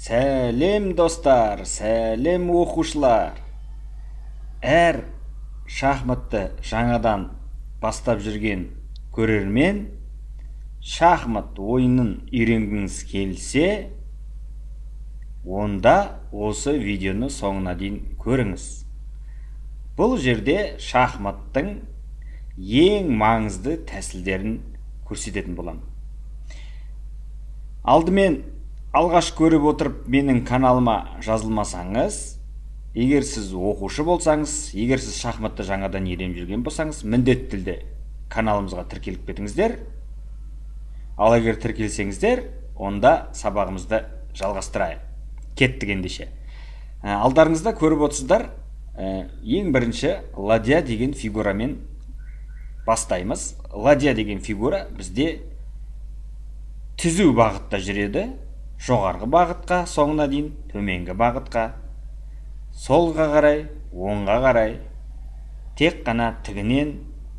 Сәлем, достар, сәлем, оқушылар! Әр шахматты жаңадан бастап жүрген көрермен, шахмат ойынын үйренгіңіз келсе, онда осы видеоны соңына дейін көріңіз. Бұл жерде шахматтың ең маңызды тәсілдерін көрсететін боламын. Алдымен, алғаш көріп отырып менің каналыма жазылмасаңыз, егер сіз оқушы болсаңыз, егер сіз шахматты жаңадан үйреніп жүрген болсаңыз, міндетті түрде каналымызға тіркеліп кетіңіздер. Ал егер тіркелсеңіздер, онда сабағымызды жалғастырайық. Кеттік ендеше. Алдарыңызда көріп отырсыздар, ең бірінші ладья деген фигурамен бастаймыз. Ладья деген фигура бізде түзу бағытта жүреді. Жоғарғы бағытқа соңына дейін, төменгі бағытқа, солға қарай, оңға қарай, тек қана тігінен,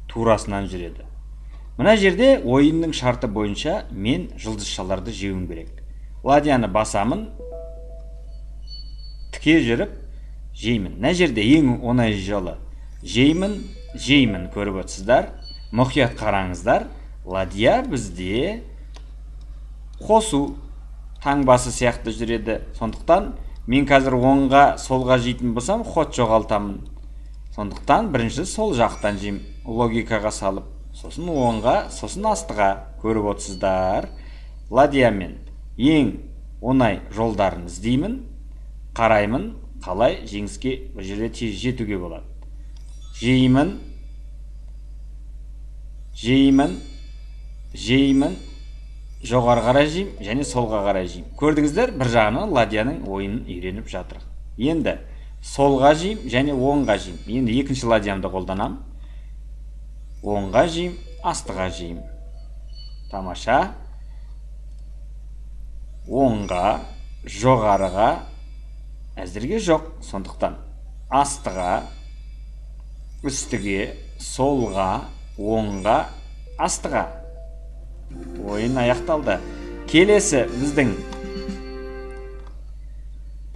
турасынан жүреді. Мына жерде ойынның шарты бойынша мен жұлдызшаларды жеуім керек. Ладьяны басамын, тіке жүріп жеймін. Мына жерде ең оңай жолы жеймін, жеймін, көріп отырсыздар. Мұқият қараңыздар, ладья бізде қосу таңбасы сияқты жүреді. Сондықтан мен қазір оңға, солға жейтін болсам, ход жоғалтамын. Сондықтан бірінші сол жақтан жеймін, логикаға салып, сосын оңға, сосын астыға. Көріп отырсыздар. Ладьямен ең оңай жолдарын іздеймін, қараймын, қалай жеңіске бұл жерде тез жетуге болады. Жеймін, жеймін, жеймін, жоғары қарай жеймін және солға қарай жеймін. Көрдіңіздер, бір жағынан ладьяның ойынын үйреніп жатырық. Енді солға жеймін және оңға жеймін. Енді екінші ладьямды қолданамын. Оңға жеймін, астыға жеймін. Тамаша. Оңға, жоғарыға әзірге жоқ. Сондықтан астыға, үстіге, солға, оңға, астыға. Ойын аяқталды. Келесі біздің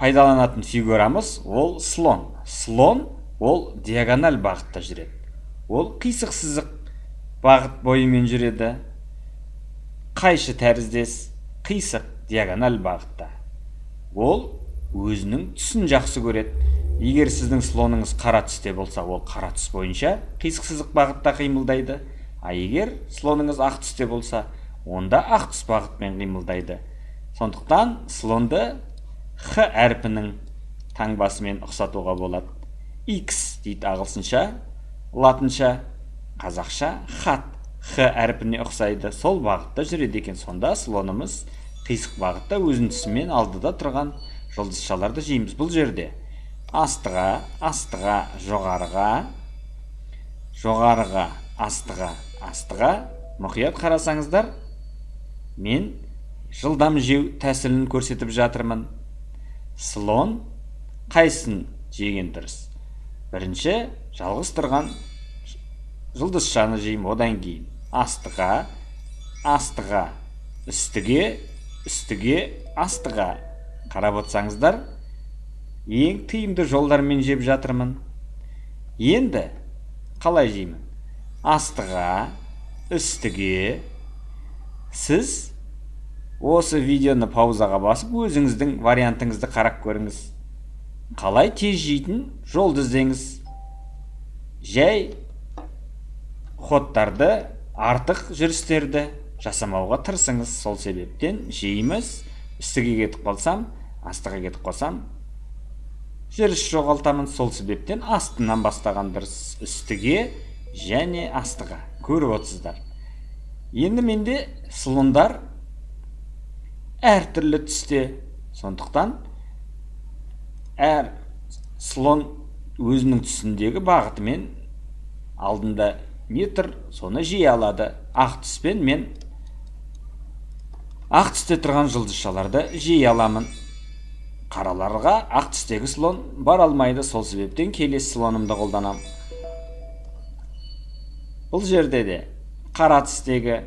пайдаланатын фигурамыз ол слон. Слон ол диагональ бағытта жүреді. Ол қисық сызық бағыт бойымен жүреді. Қайшы тәріздес қисық диагональ бағытта. Ол өзінің түсін жақсы көреді. Егер сіздің слоныңыз қара түсте болса, ол қара түс бойынша қисық сызық бағытта қимылдайды. А егер слоныңыз ақ түсте болса, онда ақ түс бағытпен қимылдайды. Сондықтан слонды Х әрпінің таңбасымен ұқсатуға болады. X дейді ағылшынша, латынша, қазақша хат Х әрпіне ұқсайды. Сол бағытта жүреді екен. Сонда слонымыз қисық бағытта өзінің түсімен алдыда тұрған жұлдызшаларды жейміз. Бұл жерде астыға, астыға, жоғарыға, жоғарыға, астыға, астыға. Мұқият қарасаңыздар, мен жылдам жеу тәсілін көрсетіп жатырмын. Слон қайсысын жеген дұрыс? Бірінші жалғыз тұрған жұлдызшаны жеймін, одан кейін астыға, астыға, үстіге, үстіге, астыға. Қарап отырсаңыздар, ең тиімді жолдармен жеп жатырмын. Енді қалай жеймін? Астыға, үстіге. Сіз осы видеоны паузаға басып, өзіңіздің вариантыңызды қарап көріңіз. Қалай тез жейтін жолды іздеңіз. Жай ходтарды, артық жүрістерді жасамауға тырысыңыз. Сол себептен жейміз. Үстіге кетіп қалсам, астыға кетіп қалсам, жүріс жоғалтамын. Сол себептен астынан бастаған дұрыс. Үстіге және астыға. Көріп отырсыздар. Енді менде слондар әртүрлі түсте. Сондықтан әр слон өзінің түсіндегі бағытымен алдында не тұр, соны жей алады. Ақ түспен мен ақ түсте тұрған жұлдызшаларды жей аламын. Қараларға ақ түстегі слон бара алмайды. Сол себептен келесі слонымды қолданамын. Бұл жерде де қара түстегі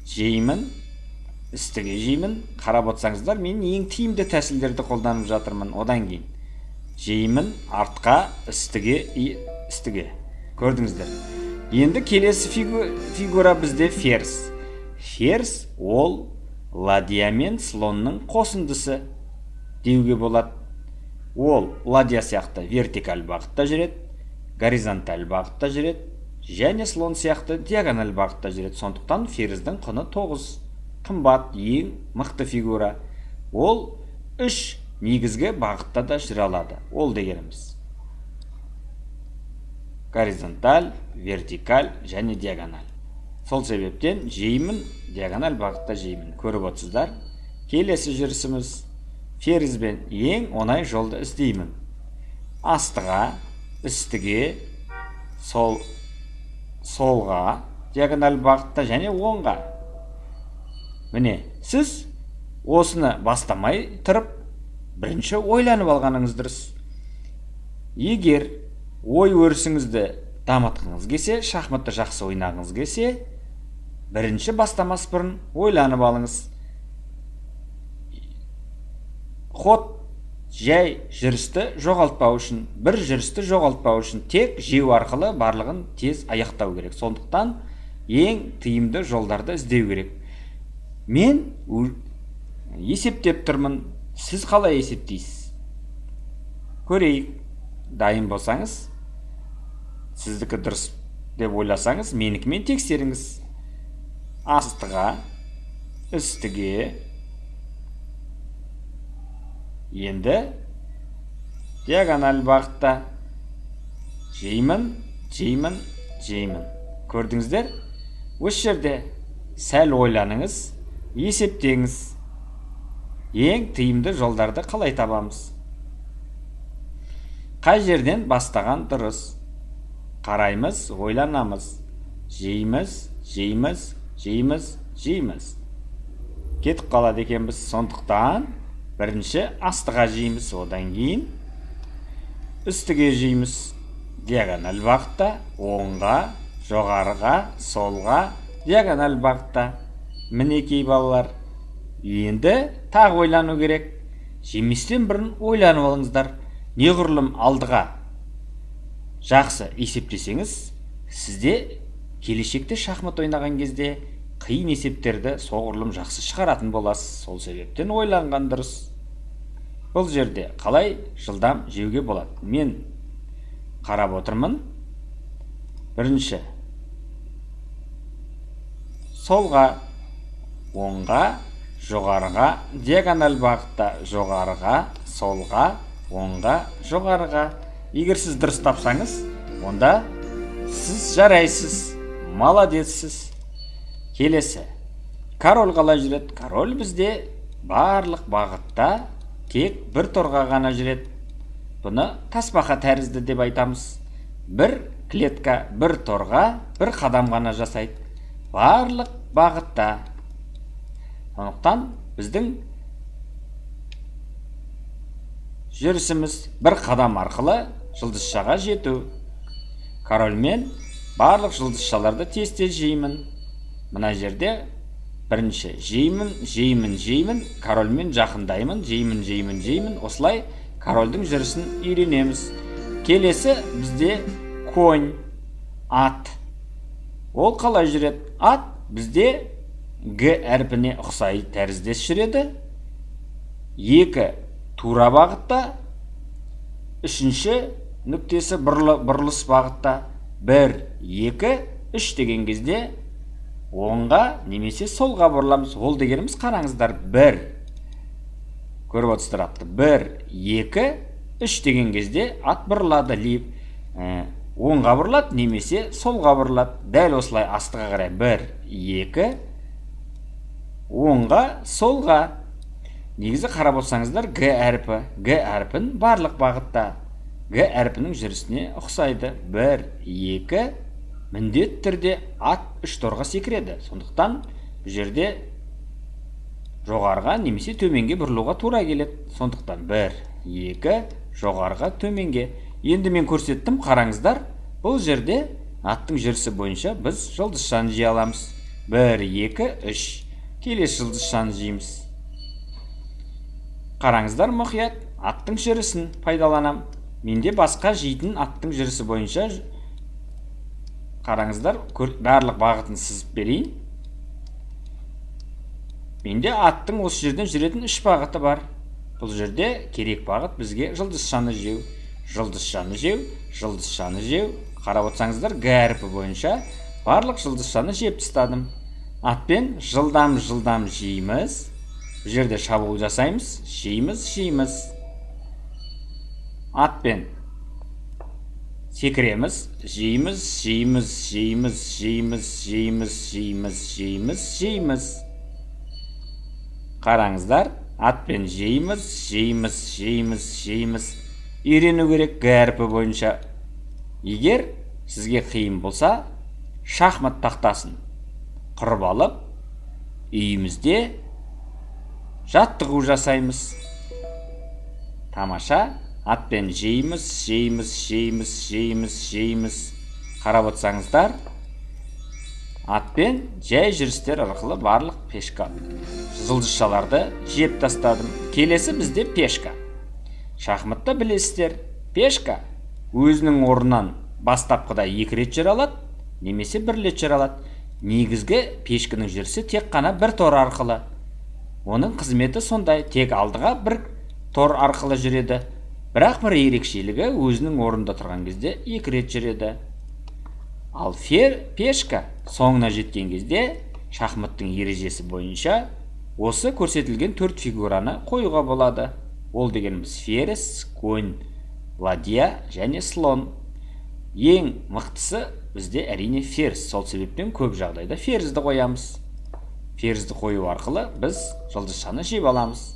жеймін. Үстіге жеймін. Қарап отырсаңыздар, мен ең тиімді тәсілдерді қолданып жатырмын. Одан кейін жеймін, артқа, үстіге, үстіге. Көрдіңіздер. Енді келесі фигура бізде ферзь. Ферзь ол ладья мен слонның қосындысы деуге болады. Ол ладья сияқты вертикаль бағытта жүреді, горизонталь бағытта жүреді және слон сияқты диагональ бағытта жүреді. Сондықтан ферзьдің құны 9. Қымбат, ең мықты фигура. Ол 3 негізгі бағытта да жүре алады. Ол дегеніміз горизонталь, вертикаль және диагональ. Сол себептен жеймін, диагональ бағытта жеймін. Көріп отырсыздар. Келесі жүрісіміз ферзьбен ең оңай жолды іздеймін. Астыға, үстіге, солға, диагональ бағытта және оңға. Міне, сіз осыны бастамай тұрып, бірінші ойланып алғаныңыз дұрыс. Егер ой өрісіңізді дамытқыңыз келсе, шахматты жақсы ойнағыңыз келсе, бірінші бастамас бұрын ойланып алыңыз. Ход жай жүрісті жоғалтпау үшін, бір жүрісті жоғалтпау үшін тек жеу арқылы барлығын тез аяқтау керек. Сондықтан ең тиімді жолдарды іздеу керек. Мен есептеп тұрмын, сіз қалай есептейсіз? Көрейік. Дайын болсаңыз, сіздікі дұрыс деп ойласаңыз, менікімен тексеріңіз. Астыға, үстіге, енді диагональ бағытта жеймін, жеймін, жеймін. Көрдіңіздер? Осы жерде сәл ойланыңыз, есептеңіз. Ең тиімді жолдарды қалай табамыз? Қай жерден бастаған дұрыс? Қараймыз, ойланамыз. Жейміз, жейміз, жейміз, жейміз. Кетіп қалады екенбіз. Сондықтан бірінші астыға жейміз, одан кейін үстіге жейміз. Диагональ бағытта, оңға, жоғарыға, солға, диагональ бағытта. Мінекей балалар. Енді тағы ойлану керек. Жеместен бұрын ойланып алыңыздар. Неғұрлым алдыға жақсы есептесеңіз, сізде келешекте шахмат ойнаған кезде қиын есептерді соғұрлым жақсы шығаратын боласыз. Сол себептен ойланған дұрыс. Бұл жерде қалай жылдам жеуге болады? Мен қарап отырмын. Бірінші солға, оңға, жоғарыға, диагональ бағытта жоғарыға, солға, оңға, жоғарыға. Егер сіз дұрыс тапсаңыз, онда сіз жарайсыз, молодецсіз. Келесі. Король қалай жүреді? Король бізде барлық бағытта тек бір торға ғана жүреді. Бұны тасбақа тәрізді деп айтамыз. Бір клетка, бір торға, бір қадам ғана жасайды. Барлық бағытта. Сондықтан біздің жүрісіміз бір қадам арқылы жұлдызшаға жету. Корольмен барлық жұлдызшаларды тез-тез жеймін. Мына жерде бірінші жеймін, жеймін, жеймін, корольмен жақындаймын, жеймін, жеймін, жеймін. Осылай корольдің жүрісін үйренеміз. Келесі бізде конь, ат. Ол қалай жүреді? Ат бізде Г әрпіне ұқсай тәріздес жүреді. Екі тура бағытта, үшінші нүктесі бұрылыс бағытта. 1, 2, 3 деген кезде оңға немесе солға бұрыламыз. Ол дегеніміз қараңыздар, 1. Көріп отырсыздар атты. 1, 2, 3 деген кезде ат бұрылады. Оңға бұрылады немесе солға бұрылады. Дәл осылай астыға қарай 1, 2, оңға, солға. Негізі қарап отырсаңыздар, Г әрпі. Г әрпін барлық бағытта Г әрпінің жүрісіне ұқсайды. 1, 2, міндетті түрде ат үш торға секіреді. Сондықтан бұл жерде жоғарыға немесе төменге бұрылуға тура келеді. Сондықтан 1, 2, жоғарыға, төменге. Енді мен көрсеттім, қараңыздар, бұл жерде аттың жүрісі бойынша біз жұлдызшаны жей аламыз. 1, 2, 3. Келесі жұлдызшаны жейміз. Қараңыздар мұқият, аттың жүрісін пайдаланам. Менде басқа жейтін аттың жүрісі бойынша қараңыздар, барлық бағытын сызып берейін. Менде аттың осы жерден жүретін 3 бағыты бар. Бұл жерде керек бағыт бізге жұлдызшаны жеу, жұлдызшаны жеу, жұлдызшаны жеу. Қарап отырсаңыздар, Г әрпі бойынша барлық жұлдызшаны жеп тастадым. Атпен жылдам-жылдам жейміз. Бұл жерде шабуыл жасаймыз, жейміз, жейміз. Атпен секіреміз, жейміз, жейміз, жейміз, жейміз, жейміз, жейміз, жейміз, жейміз. Қараңыздар, атпен жейміз, жейміз, жейміз, жейміз. Үйрену керек Г әрпі бойынша. Егер сізге қиын болса, шахмат тақтасын құрып алып, үйімізде жаттығу жасаймыз. Тамаша, атпен жейміз, жейміз, жейміз, жейміз, жейміз. Қарап отырсаңыздар, атпен жай жүрістер арқылы барлық пешка жұлдызшаларды жеп тастадым. Келесі бізде пешка. Шахматта білесіздер, пешка өзінің орнынан бастапқыда 2 рет жүре алады, немесе 1 рет жүре алады. Негізгі пешкінің жүрісі тек қана бір тор арқылы. Оның қызметі сондай, тек алдыға бір тор арқылы жүреді. Бірақ бір ерекшелігі, өзінің орнында тұрған кезде 2 рет жүреді. Ал пешка соңына жеткен кезде шахматтың ережесі бойынша осы көрсетілген 4 фигураны қоюға болады. Ол дегеніміз ферзь, конь, ладья және слон. Ең мықтысы бізде әрине ферзь. Сол себептен көп жағдайда ферзьді қоямыз. Ферзьді қою арқылы біз жұлдызшаны жеп аламыз.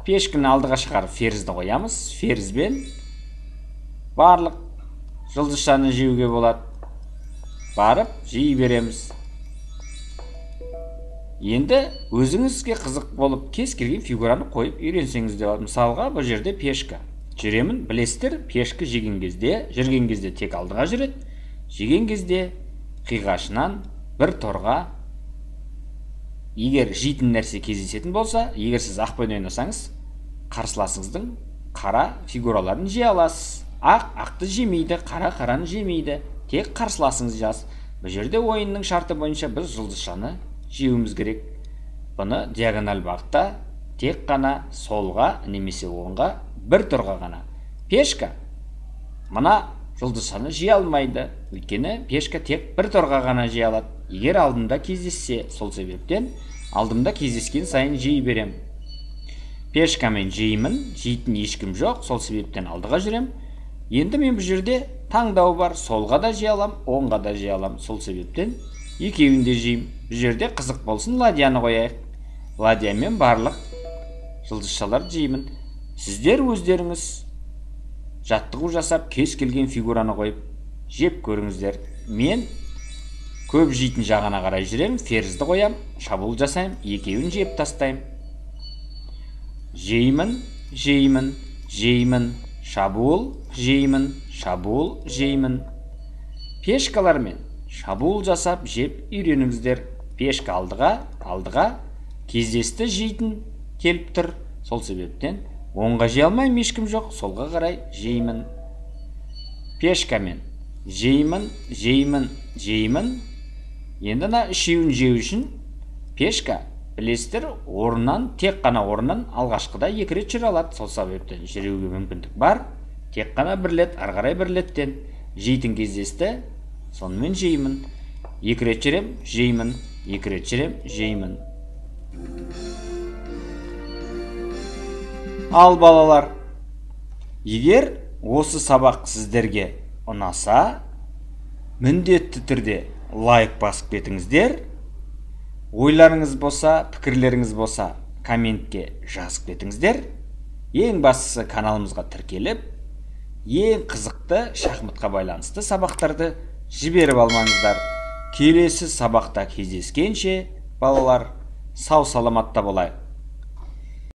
Пешкіні алдыға шығарып ферзьді қоямыз. Ферзьбен барлық жұлдызшаны жеуге болады. Барып жей береміз. Енді өзіңізге қызық болып кез келген фигураны қойып үйренсеңіз де болады. Мысалға, бұл жерде пешка. Жүремін, білесіздер, пешка жеген кезде, жүрген кезде тек алдыға жүреді. Жеген кезде қиғашынан бір торға, егер жейтін нәрсе кездесетін болса, егер сіз ақпен ойнасаңыз, қарсыласыңыздың қара фигураларын жей аласыз. Ақ ақты жемейді, қара қараны жемейді. Тек қарсыласыңыз жаз. Бұл жерде ойынның шарты бойынша біз жұлдызшаны жеуіміз керек. Бұны диагональ бағытта тек қана солға немесе оңға бір торға ғана. Пешка мына жұлдызшаны жей алмайды. Өйткені пешка тек бір торға ғана жей алады. Егер алдымда кездессе, сол себептен алдымда кездескен сайын жей берем. Пешкамен жеймін, жейтін ешкім жоқ, сол себептен алдыға жүрем. Енді мен бұл жерде таңдау бар, солға да жей алам, оңға да жей алам. Сол себептен екеуін де жеймін. Бұл жерде қызық болсын, ладьяны қояйық. Ладьямен барлық жұлдызшаларды жеймін. Сіздер өздеріңіз жаттығу жасап, кез келген фигураны қойып жеп көріңіздер. Мен көп жейтін жағына қарай жүрем, ферзді қоям, шабуыл жасаймын, екеуін жеп тастаймын. Жеймін, жеймін, жеймін, шабуыл, жеймін, шабуыл, жеймін. Пешкалармен шабуыл жасап жеп үйреніңіздер. Пешка алдыға, алдыға кездесті, жейтін келіп тұр. Сол себептен оңға жей алмаймын, ешкім жоқ, солға қарай жеймін. Пешкамен жеймін, жеймін, жеймін. Енді мына үшеуін жеу үшін пешка, білесіздер, орнынан, тек қана орнынан алғашқыда 2 рет жүре алады. Сол себептен жүруге мүмкіндік бар. Тек қана бір рет, ары қарай бір реттен жейтін кездесті, сонымен жеймін. 2 рет жүрем, жеймін, 2 рет жүрем, жеймін. Ал балалар, егер осы сабақ сіздерге ұнаса, міндетті түрде лайк басып кетіңіздер. Ойларыңыз болса, пікірлеріңіз болса, комментке жазып кетіңіздер. Ең бастысы каналымызға тіркеліп, ең қызықты шахматқа байланысты сабақтарды жіберіп алмаңыздар. Келесі сабақта кездескенше, балалар, сау саламатта болайық.